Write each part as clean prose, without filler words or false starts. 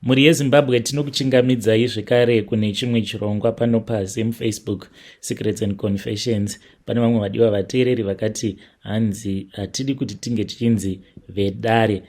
Mhuri yeZimbabwe, tinokuchingamidzai zvekare kune chimwe chirongwa pano paZim Facebook Secrets and Confessions. Pane vamwe vadiwa vateereri vakati hanzi hatidi kuti tinge tichinzi vedare.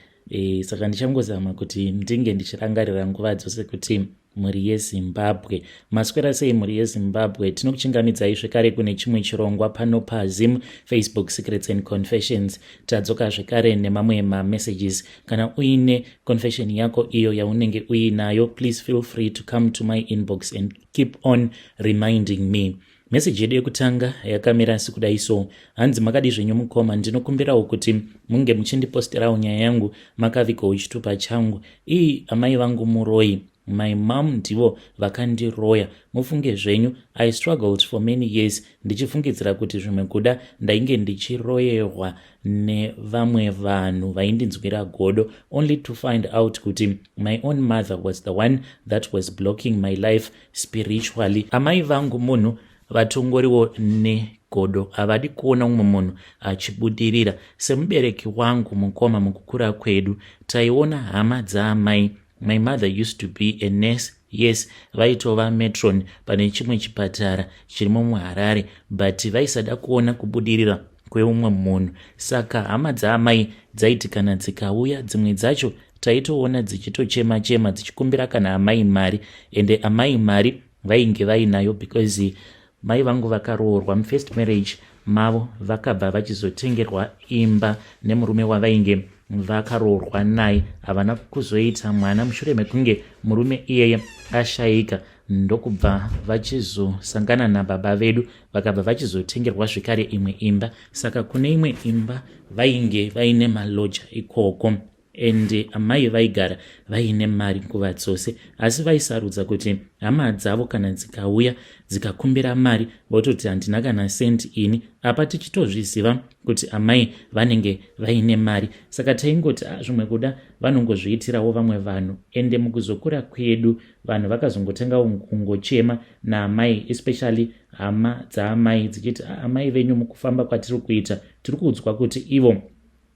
Saka ndichangozama kuti ndinge ndichirangarira nguva dzose kuti mhuri yeZimbabwe, maswera sei? Mhuri yeZimbabwe, tinokuchingamidzai zvekare kune chimwe chirongwa pano paZim Facebook Secrets and Confessions. Tadzoka zvekare nemamwe mamessages. Kana uine confession yako iyo yaunenge uinayo, please feel free to come to my inbox and keep on reminding me. Meseji yedu yekutanga yakamira sekudai so. Hanzi, "Makadi zvenyu mukoma? Ndinokumbirawo kuti munge muchindiposterawo nyaya yangu makavigawo chitupa changu. Ii, amai vangu muroi. My mom ndivo vakandiroya, mufunge zvenyu. I struggled for many years ndichifungidzira kuti zvimwe kuda ndainge ndichiroyerwa nevamwe vanhu vaindinzwira godo, only to find out kuti my own mother was the one that was blocking my life spiritually. Amai vangu munhu vatongoriwo negodo, havadi kuona mumwe munhu achibudirira. Semubereki wangu mukoma, mukukura kwedu taiona hama dzaamai. My mother used to be a nurse. Yes, vaitova matron pane chimwe chipatara chirimo muHarare, but vaisada kuona kubudirira kweumwe munhu. Saka hama dzaamai dzaiti kana dzikauya, dzimwe dzacho taitoona dzichitochema chema dzichikumbira kana amai mari. Ende amai mari vainge vainayo because mai vangu vakaroorwa mufirst marriage mavo, vakabva vachizotengerwa imba nemurume wavainge vakaroorwa naye. Havana kuzoita mwana. Mushure mekunge murume iyeye ashayika, ndokubva vachizosangana nababa vedu, vakabva vachizotengerwa zvekare imwe imba. Saka kune imwe imba vainge vaine maloja ikoko, ende amai vaigara vaine mari nguva dzose, asi vaisarudza kuti hama dzavo kana dzikauya dzikakumbira mari, vototi handina kana sendi ini. Apa tichitozviziva kuti amai vanenge vaine mari. Saka taingoti, ah, zvimwe kuda vanongozviitirawo vamwe vanhu. Ende mukuzokura kwedu, vanhu vakazongotanga kungochema naamai, especially hama dzaamai, dzichiti, ah, amai venyu mukufamba kwatiri kuita tiri kuudzwa kuti ivo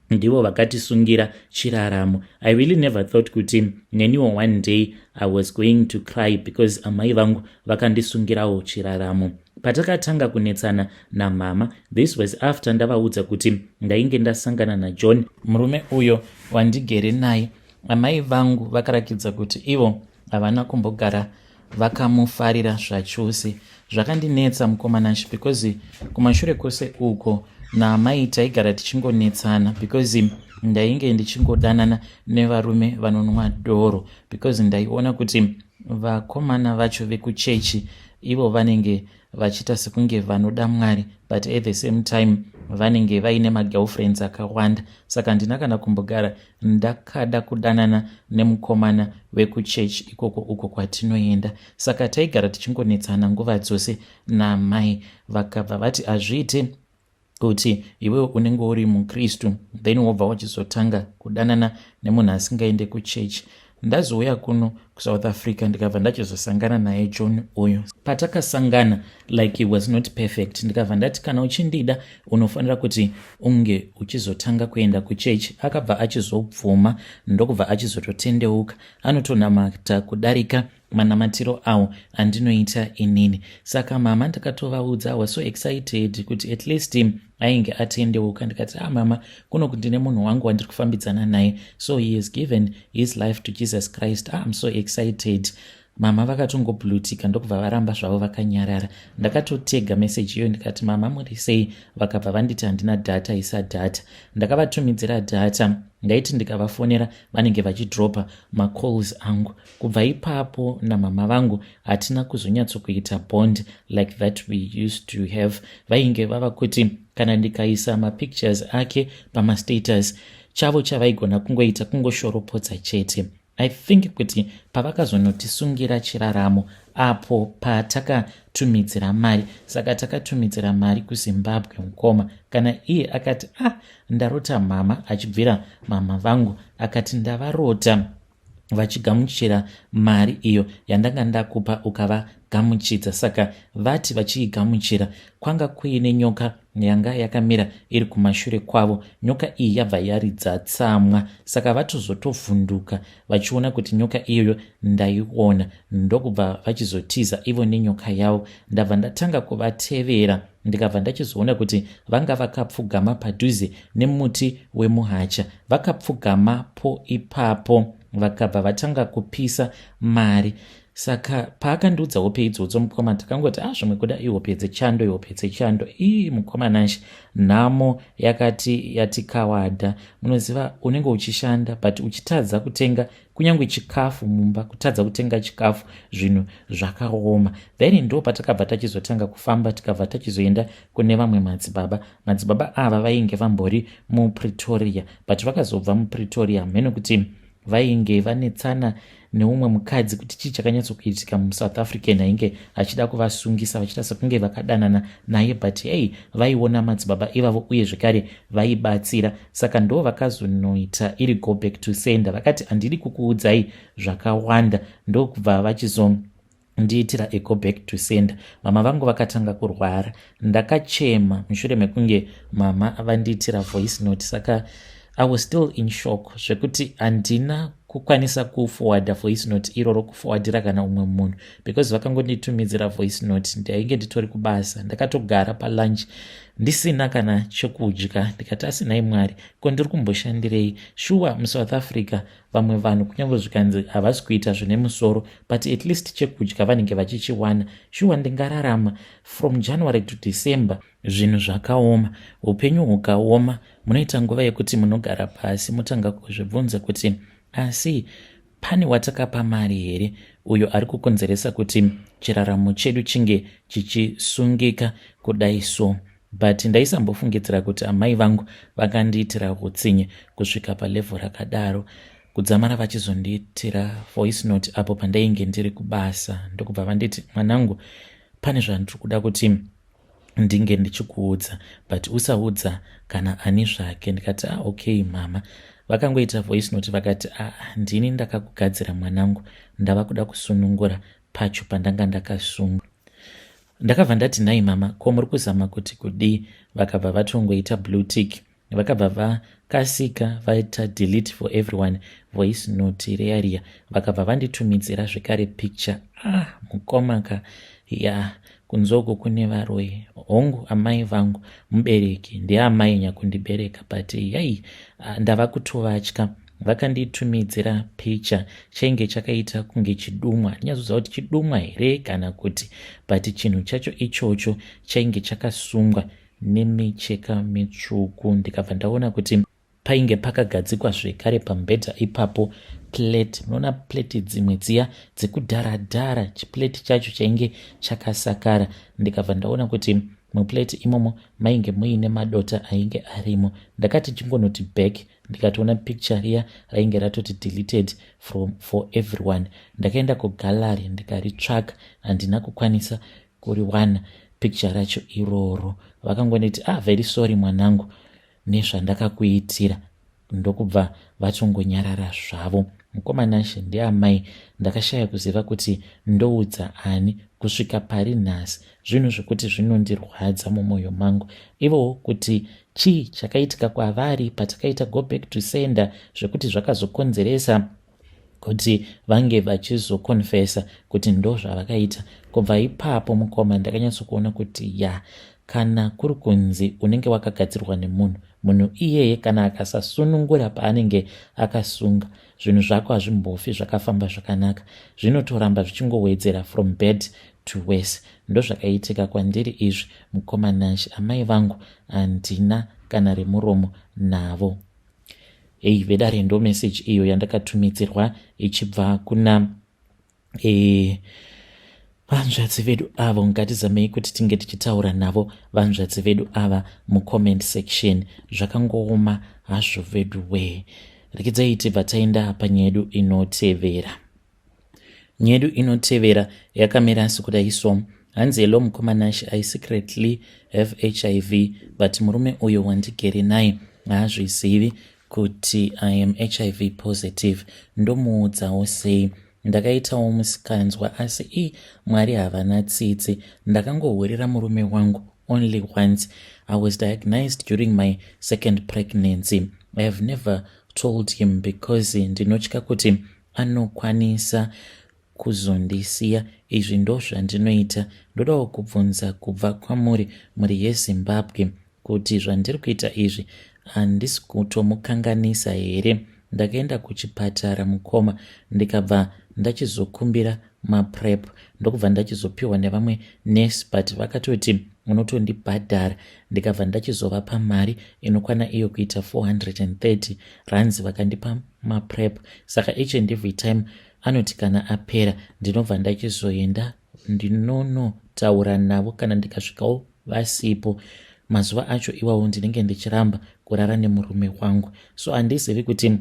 ndivo vakatisungira chiraramo. I really never thought kuti neniwo one day I was going to cry because amai vangu vakandisungirawo chiraramo. Patakatanga kunetsana namama, this was after ndavaudza kuti ndainge ndasangana naJohn, murume uyo wandigere naye. Amai vangu vakarakidza kuti ivo havana kumbogara vakamufarira zvachose. Zvakandinetsa, mukomanashi, because kumashure kwose uko naamai taigara tichingonetsana because ndainge ndichingodanana nevarume vanonwa doro, because ndaiona kuti vakomana vacho vekuchechi ivo vanenge vachiita sekunge vanoda Mwari, but at the same time vanenge vaine magirlfriends akawanda. Saka handina kana kumbogara ndakada kudanana nemukomana wekuchechi ikoko uko kwatinoenda. Saka taigara tichingonetsana nguva dzose namai. Vakabva vati hazviite kuti iwewe unenge uri mukristu, then wobva wachizotanga kudanana nemunhu asingaende kuchechi. Ndazouya kuno kuSouth Africa, ndikabva ndachizosangana naye John uyu. Patakasangana, like, he was not perfect. Ndikabva ndati, kana uchindida unofanira kuti unge uchizotanga kuenda kuchechi. Akabva achizobvuma, ndokubva achizototendeuka. Anotonamata kudarika manamatiro awo andinoita inini. Saka mama ndakatovaudza, was so excited kuti at least ainge atendeuka. Ndikati, ah mama, kuno ndine munhu wangu wandiri kufambidzana naye, so he has given his life to Jesus Christ. Ah, I'm so excited." Mama vakatongoblutika, ndokubva varamba zvavo vakanyarara. Ndakatotega meseji iyoyo, ndikati, "Mama, muri sei?" Vakabva vanditi, "Handina data, isa data." Ndakavatumidzira data. Ndaiti ndikavafonera vanenge vachidropa macalls angu. Kubva ipapo namama vangu hatina kuzonyatsokuita bond like that we used to have. Vainge vava kuti kana ndikaisa mapictures ake pamastatus, chavo chavaigona kungoita kungoshoropodza chete. I think kuti pavakazonotisungira chiraramo apo patakatumidzira mari, saka takatumidzira mari kuZimbabwe mukoma, kana iye akati, ah, ndarota mama achibvira mama vangu, akati ndavarota vachigamuchira mari iyo yandanga ndakupa ukavagamuchira." Gamuchidza. Saka vati vachiigamuchira, kwanga kuine nyoka yanga yakamira iri kumashure kwavo. Nyoka iyi yabva yaridza tsamwa, saka vatozotovhunduka vachiona kuti nyoka iyoyo ndaiona, ndokubva vachizotiza ivo nenyoka yavo. Ndabva ndatanga kuvatevera, ndikabva ndachizoona kuti vanga vakapfugama padhuze nemuti wemuhacha. Vakapfugamapo ipapo, vakabva vatanga kupisa mari. Saka paakandiudza hope idzodzo mukoma, takangoti, "A, ah, zvimwe kuda ihope dzechando, ihope dzechando." Ii, mukoma Nashe, nhamo yakati yatikawada. Munoziva, unenge uchishanda but uchitadza kutenga kunyange chikafu mumba, kutadza kutenga chikafu, zvinhu zvakaoma. Then ndo patakabva tachizotanga kufamba, tikabva tachizoenda kune vamwe madzibaba. Madzibaba ava vainge vambori muPretoria, but vakazobva muPretoria, mheno kuti vainge vanetsana neumwe mukadzi, kuti chii chakanyatsokuitika muSouth African ainge achida kuvasungisa, vachiita sekunge vakadanana naye. But hey, vaiona madzibaba ivavo uye zvekare vaibatsira, saka ndo vakazonoita iri go back to sender. Vakati, "Handidi kukuudzai zvakawanda." Ndokubva vachizo ndiitira a go back to sender. Mama vangu vakatanga kurwara. Ndakachema mushure mekunge mama vandiitira voice note, saka I was still in shock zvekuti handina kukwanisa kuforwarda voice note iroro, kuforwardira kana umwe munhu, because vakangonditumidzira voice note, ndainge nditori kubasa, ndakatogara palunch ndisina kana chekudya. Ndikati, "Asinai Mwari, ko ndiri kumboshandirei?" Shuwa, muSouth Africa vamwe vanhu, kunyange zvikanzi havasi kuita zvine musoro, but at least chekudya vanenge vachichiwana. Shuwa, ndingararama from January to December? Zvinhu zvakaoma, upenyu hukaoma, munoita nguva yekuti munogara pasi, mutanga kuzvibvunza kuti, asi pane watakapa mari here uyo ari kukonzeresa kuti chiraramo chedu chinge chichisungika kudai? So, but ndaisambofungidzira kuti amai vangu vakandiitira utsinye kusvika palevel rakadaro, kudzamara vachizondiitira voice note apo pandainge ndiri kubasa, ndokubva vanditi, "Mwanangu, pane zvandiri kuda kuti ndinge ndichikuudza, but usaudza kana ani zvake." Ndikati, "Ah, okay mama." Vakangoita voice note, vakati, "Ah, ndini ndakakugadzira mwanangu, ndava kuda kusunungura pacho pandanga ndakasunga." Ndakabva ndati, "Nhai mama, ko muri kuzama kuti kudii?" Vakabva vatongoita blue tick, vakabva vakasika vaita delete for everyone voice note riya riya. Vakabva vanditumidzira zvekare picture. Ah, mukomaka, ya, kunzoko kune varoi. Hongu, amai vangu mubereki, ndeamai nyakundibereka, but yai, ndava kutovatya. Vakanditumidzira picha, chainge chakaita kunge chidumwa. Handinyazoziva kuti chidumwa here kana kuti, but chinhu chacho ichocho chainge chakasungwa nemicheka mitsvuku. Ndikabva ndaona kuti painge pakagadzikwa zvekare pamubhedha ipapo plate. Munoona plate dzimwe dziya dzekudharadhara, chiplate chacho chainge chakasakara. Ndikabva ndaona kuti muplate imomo mainge muine madota ainge arimo. Ndakati chingonoti back, ndikatoona picture riya rainge ratoti deleted from for everyone. Ndakaenda kugallery ndikaritsvaga, handina kukwanisa kuriwana picture racho iroro. Vakangonditi, "Ah, very sorry mwanangu nezvandakakuitira." Ndokubva vatongonyarara zvavo. Mukomanashe, ndeamai, ndakashaya kuziva kuti ndoudza ani kusvika pari nhasi. Zvinhu zvekuti zvinondirwadza mumwoyo mangu ivowo, kuti chii chakaitika kwavari patakaita go back to sender, zvekuti zvakazokonzeresa kuti vange vachizokonfesa kuti ndo zvavakaita. Kubva ipapo, mukoma, ndakanyatsokuona kuti, ya, kana kuri kunzi unenge wakagadzirwa nemunhu, munhu iyeye kana akasasunungura paanenge akasunga, zvinhu zvako hazvimbofi zvakafamba zvakanaka, zvinotoramba zvichingowedzera from bad to worse. Ndozvakaitika kwandiri izvi, mukoma Nashi. Amai vangu handina kana remuromo navo. Ei, vedare, ndo meseji iyo yandakatumidzirwa ichibva kuna vanzvadzi vedu avo. Ngatizamei kuti tinge tichitaura navo vanzvadzi vedu ava mucomment section. Zvakangooma hazvo vedu wee. Rekidzai tibva taenda panyaya yedu inotevera. Nyaya yedu inotevera yakamira sekudai so. Hanzi, "Hello mukoma Nash, I secretly have HIV, but murume uyo wandigere naye haazvizivi kuti I am HIV positive. Ndomuudzawo sei? Ndakaitawo musikanzwa asi ii Mwari havana tsitsi. Ndakangohurira murume wangu only once. I was diagnosed during my second pregnancy. I have never told him because ndinotya kuti anokwanisa kuzondisiya. Izvi ndozvandinoita. Ndodawo kubvunza kubva kwamuri mhuri yeZimbabwe kuti zvandiri kuita izvi handisi kutomukanganisa here? Ndakaenda kuchipatara mukoma ndikabva ndachizokumbira maprep ndokubva ndachizopiwa nevamwe nurse but vakatoti unotondibhadhara ndikabva ndachizovapa mari inokwana iyo kuita 430 rands vakandipa maprep. Saka each and every time anoti kana apera ndinobva ndachizoenda ndinonotaura navo kana ndikasvikawo vasipo mazuva acho iwawo ndinenge ndichiramba kurara nemurume wangu. So handizivi kuti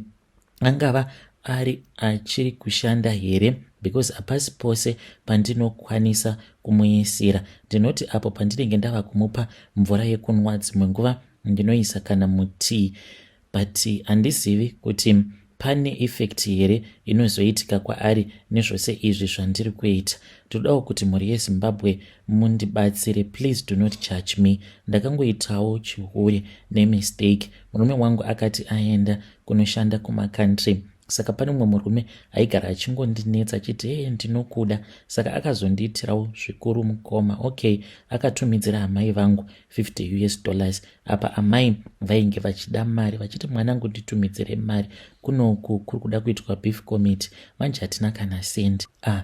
angava ari achiri kushanda here because hapasi pose pandinokwanisa kumuisira. Ndinoti apo pandinenge ndava kumupa mvura yekunwa dzimwe nguva ndinoisa kana mutii, but handizivi kuti pane effect here inozoitika kwaari nezvose izvi zvandiri kuita. Ndodawo kuti mhuri yeZimbabwe mundibatsire. Please do not judge me. Ndakangoitawo chihure nemistake. Murume wangu akati aenda kunoshanda kumacountry, saka pane mumwe murume aigara achingondinetsa achiti hee ndinokuda. Saka akazondiitirawo zvikuru mukoma. Okay, akatumidzira amai vangu 50 US dollars. Apa amai vainge vachida mari vachiti mwanangu nditumidzire mari, kunoku kuri kuda kuitwa beef committee, manje hatina kana sendi. Ah,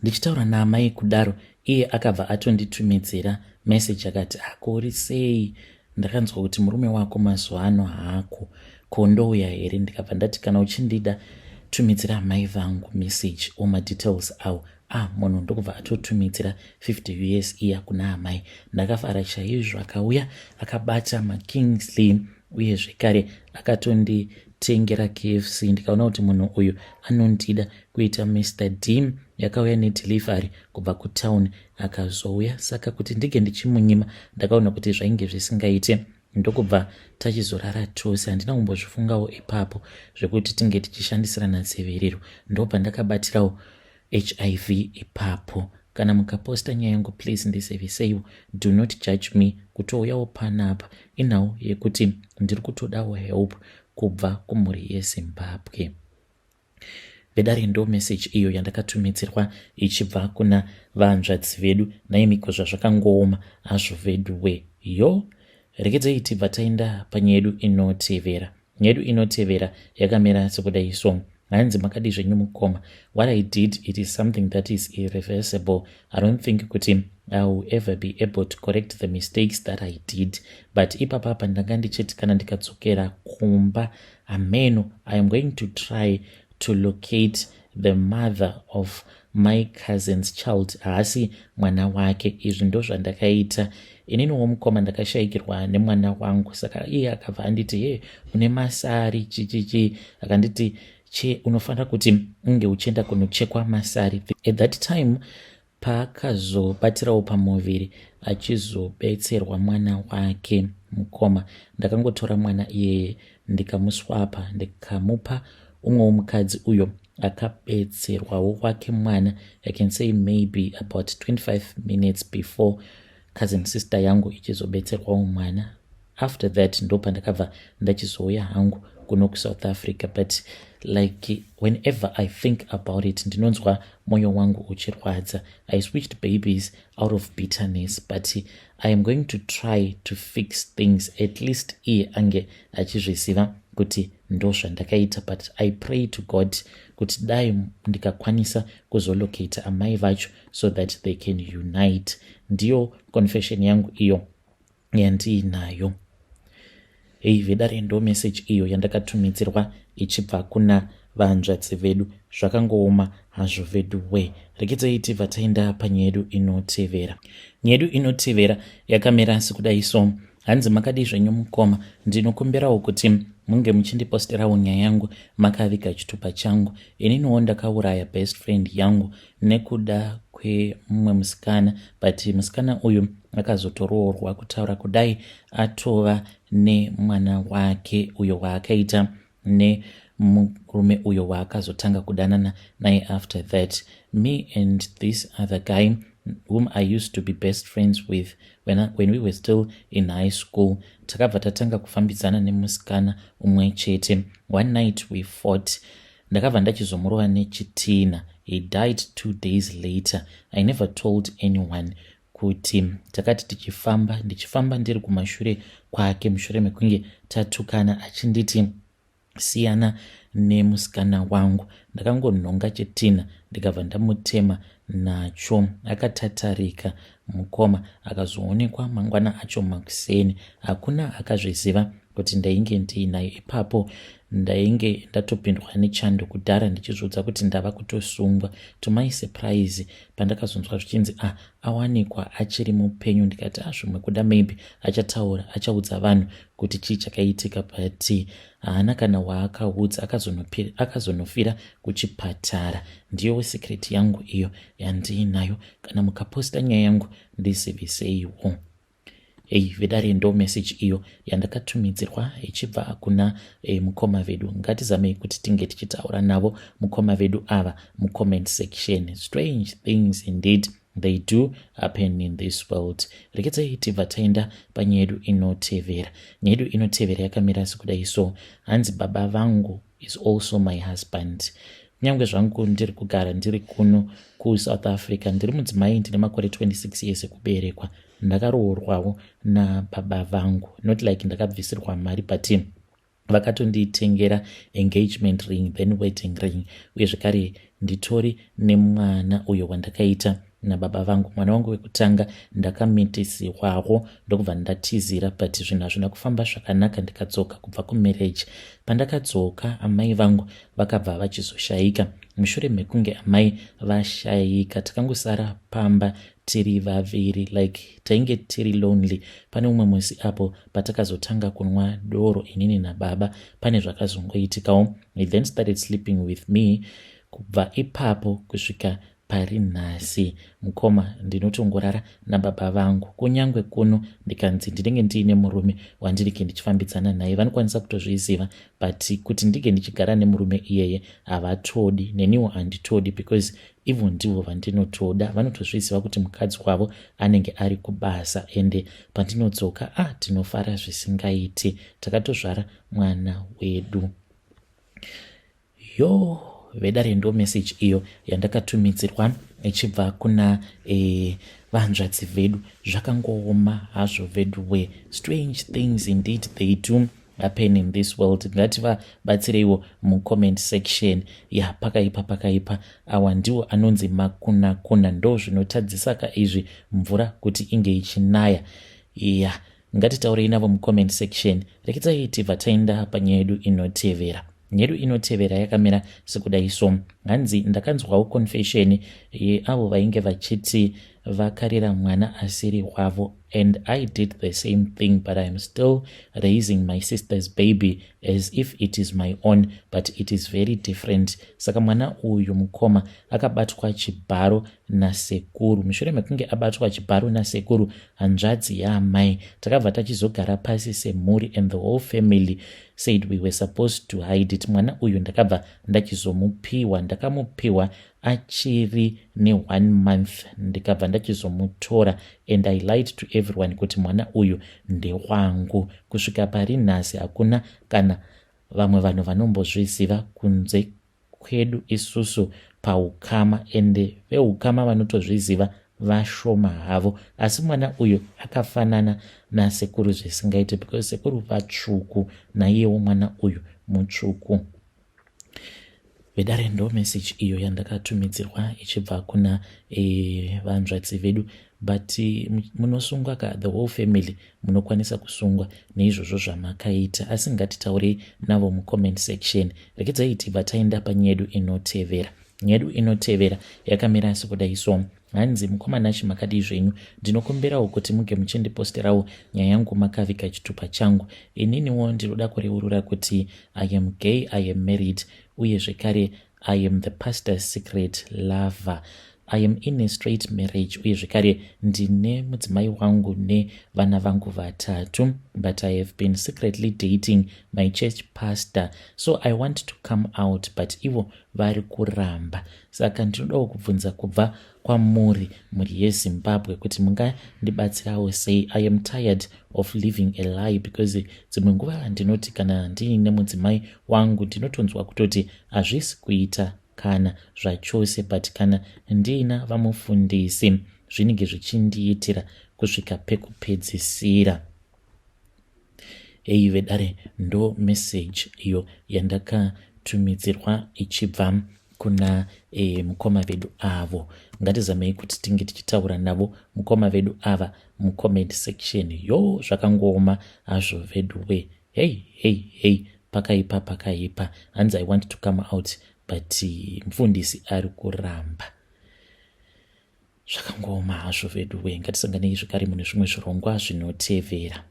ndichitaura naamai kudaro iye akabva atonditumidzira message akati akori sei, ndakanzwa kuti murume wako mazuva ano haako, ko ndouya here? Ndikabva ndati kana uchindida tumidzira amai vangu message or madetails awo. Ah, munhu ndokubva atotumidzira 50 US iya kuna amai. Ndakafara chaizvo. Akauya akabata maKingsley uye zvekare akatonditengera KFC. Ndikaona kuti munhu uyu anondida. Kuita Mr D yakauya nedelivery kubva kutown akazouya, saka kuti ndinge ndichimunyima ndakaona kuti zvainge zvisingaite, ndokubva tachizorara tose. Handina kumbozvifungawo ipapo zvekuti tinge tichishandisirana dziviriro. Ndobva ndakabatirawo HIV ipapo. Kana mukaposta nyaya yangu please ndiziviseiwo. Do not judge me. Kutouyawo panapa inhau yekuti ndiri kutodawo help kubva kumhuri yeZimbabwe. Vedare, ndo message iyo yandakatumidzirwa ichibva kuna vanzvadzi vedu. Naimiko zvazvakangooma hazvo vedu we. Yo, rekedzai tibva taenda panyaya yedu inotevera. Nyaya yedu inotevera yakamira sekudai so. Hanzi makadi zvenyu mukoma? What I did, it is something that is irreversible. I don't think kuti I will ever be able to correct the mistakes that I did, but ipapapa ndanga ndichiti kana ndikadzokera kumba ameno I am going to try to locate the mother of my cousin's child. Haasi mwana wake. Izvi ndo zvandakaita ininiwo mukoma. Ndakashayikirwa nemwana wangu, saka iye akabva anditi he une masari chichichi, akanditi che unofanira kuti unge uchienda kunochekwa masari. At that time paakazobatirawo pamuviri achizobetserwa mwana wake mukoma, ndakangotora mwana iyeye ndikamuswapa, ndikamupa umwewo mukadzi uyo akabetserwawo wake mwana. I can say maybe about 25 minutes before cousin sister yangu ichizobetserwawo mwana. After that ndo pandakabva ndachizouya hangu kuno kuSouth Africa. But like, whenever I think about it ndinonzwa mwoyo wangu uchirwadza. I switched babies out of bitterness, but I am going to try to fix things. At least iye ange achizviziva kuti ndo zvandakaita. But I pray to God kuti dai ndikakwanisa kuzolocata amai vacho so that they can unite. Ndiyo confession yangu iyo yandiinayo. Hei vedare, ndo message iyo yandakatumidzirwa ichibva kuna vanzvadzi vedu. Zvakangooma hazvo vedu we. Rekedzai tibva taenda panyaya yedu inotevera. Nyaya yedu inotevera yakamira sekudai so. Hanzi makadi zvenyu mukoma? Ndinokumbirawo kuti munge muchindiposterawo nyaya yangu makaviga chitupa changu. Ininiwo ndakauraya best friend yangu nekuda kwemumwe musikana, but musikana uyu akazotoroorwa. Kutaura kudai atova nemwana wake uyo waakaita. Murume uyo waakazotanga kudanana naye after that, me and this other guy whom I used to be best friends with when we were still in high school, takabva tatanga kufambidzana nemusikana umwe chete. One night we fought, ndakabva ndachizomurova nechitina. He died 2 days later. I never told anyone kuti takati tichifamba, ndichifamba ndiri kumashure kwake mushure mekunge tatukana, achinditi siyana nemusikana wangu. Ndakangonhonga chitina, ndikabva ndamutema nacho. Akatatarika mukoma, akazoonekwa mangwana acho makuseni. Hakuna akazviziva kuti ndainge ndiinayo ipapo. Ndainge ndatopindwa nechando kudhara, ndichizviudza kuti ndava kutosungwa. To my surprise, pandakazonzwa zvichinzi, "Ah, awanikwa achiri mupenyu," ndikati, "Ah, zvimwe kuda maybe achataura, achaudza vanhu kuti chii chakaitika." But haana kana waakaudza. Akazonofira kuchipatara. Ndiyo secret yangu iyo yandiinayo. Kana mukaposta nyaya yangu, ndiziviseiwo. Ei vedare, ndo message iyo yandakatumidzirwa ichibva kuna mukoma vedu. Ngatizamei kuti tinge tichitaura navo mukoma vedu ava mucomment section. Strange things indeed, they do happen in this world. Rekedzai tibva taenda panyaya yedu inotevera. Nyaya yedu inotevera yakamira sekudai so. Hanzi, "Baba vangu is also my husband. Kunyange zvangu ndiri kugara ndiri kuno kuSouth Africa, ndiri mudzimai, ndine makore 26 years ekuberekwa. Ndakaroorwawo nababa vangu. Not like ndakabvisirwa mari, but vakatonditengera engagement ring, then wedding ring. Uye zvekare nditori nemwana uyo wandakaita nababa vangu. Mwana wangu wekutanga ndakamitisirwawo, ndokubva ndatizira, but zvinhu hazvina kufamba zvakanaka, ndikadzoka kubva kumarriage. Pandakadzoka, amai vangu vakabva vachizoshayika. Mushure mekunge amai vashayika, takangosara pamba tiri vaviri, like tainge tiri lonely. Pane umwe musi apo patakazotanga kunwa doro inini nababa, pane zvakazongoitikawo. He then started sleeping with me. Kubva ipapo kusvika pari nhasi, mukoma, ndinotongorara nababa vangu. Kunyange kuno ndikanzi ndinenge ndiine murume wandinenge ndichifambidzana naye, vanokwanisa kutozviziva, but kuti ndinge ndichigara nemurume iyeye havatodi, neniwo handitodi, because ivo ndivo vandinotoda. Vanotozviziva kuti mukadzi wavo anenge ari kubasa, ende pandinodzoka, ah, tinofara zvisingaiti. Takatozvara mwana wedu." Yo vedare, ndo message iyo yandakatumidzirwa ichibva kuna vanzvadzi vedu. Zvakangooma hazvo vedu we. Strange things indeed, they do happen in this world. Ngativabatsireiwo mucomment section. Ya, pakaipa, pakaipa. Awa ndiwo anonzi makunakuna. Ndo zvinotadzisaka izvi mvura kuti inge ichinaya. Ya, ngatitaurei navo mucomment section. Rekedzai tibva taenda panyaya yedu inotevera. Nyedu inotevera yakamira sekudai so. Hanzi, "Ndakanzwawo confession yeavo vainge vachiti vakarera mwana asiri wavo, and I did the same thing, but I am still raising my sister's baby as if it is my own, but it is very different. Saka mwana uyu, mukoma, akabatwa chibharo nasekuru. Mushure mekunge abatwa chibharo nasekuru, hanzvadzi yaamai, takabva tachizogara pasi semhuri, and the whole family said we were supposed to hide it. Mwana uyu ndakabva ndachizomupiwa. Ndakamupiwa achiri ne1 month, ndikabva ndachizomutora, and I lied to everyone kuti mwana uyu ndewangu. Kusvika pari nhasi hakuna kana vamwe vanhu vanombozviziva kunze kwedu isusu paukama, ende veukama vanotozviziva vashoma havo. Asi mwana uyu akafanana nasekuru zvisingaiti, because sekuru vatsvuku, naiyewo mwana uyu mutsvuku." Vedare, ndo message iyo yandakatumidzirwa ichibva kuna vanzvadzi vedu. But munosungwa ka, the whole family munokwanisa kusungwa neizvozvo zvamakaita. Asi ngatitaurei navo mucomment section. Rekedzai tibva taenda panyaya yedu inotevera. Nyaya yedu inotevera yakamira sekudai so. Hanzi, "Mukoma Nashi, makadii zvenyu? Ndinokumbirawo kuti muge muchindiposterawo nyaya yangu makaviga chitupa changu. Ininiwo ndinoda kureurura kuti I am gay, I am married, uye zvekare I am the pastor's secret lover. I am in a straight marriage uye zvekare ndine mudzimai wangu nevana vangu vatatu, but I have been secretly dating my church pastor, so I want to come out, but ivo vari kuramba. Saka ndinodawo kubvunza kubva kwamuri, mhuri yeZimbabwe, kuti mungandibatsirawo sei. I am tired of living a lie because dzimwe nguva ndinoti kana ndiine mudzimai wangu ndinotonzwa kutoti hazvisi kuita kana zvachose, but kana ndiina vamufundisi zvinenge zvichindiitira kusvika pekupedzisira. Ei vedare, ndo message iyo yandakatumidzirwa ichibva kuna mukoma vedu avo. Ngatizamei kuti tinge tichitaura navo mukoma vedu ava mucomment section. Yo, zvakangooma hazvo vedu we. Hei hei hei, pakaipa, pakaipa. Hanzi, "I want to come out, but mufundisi ari kuramba." Zvakangooma hazvo vedu we. Ngatisanganei zvekare mune zvimwe zvirongwa zvinotevera.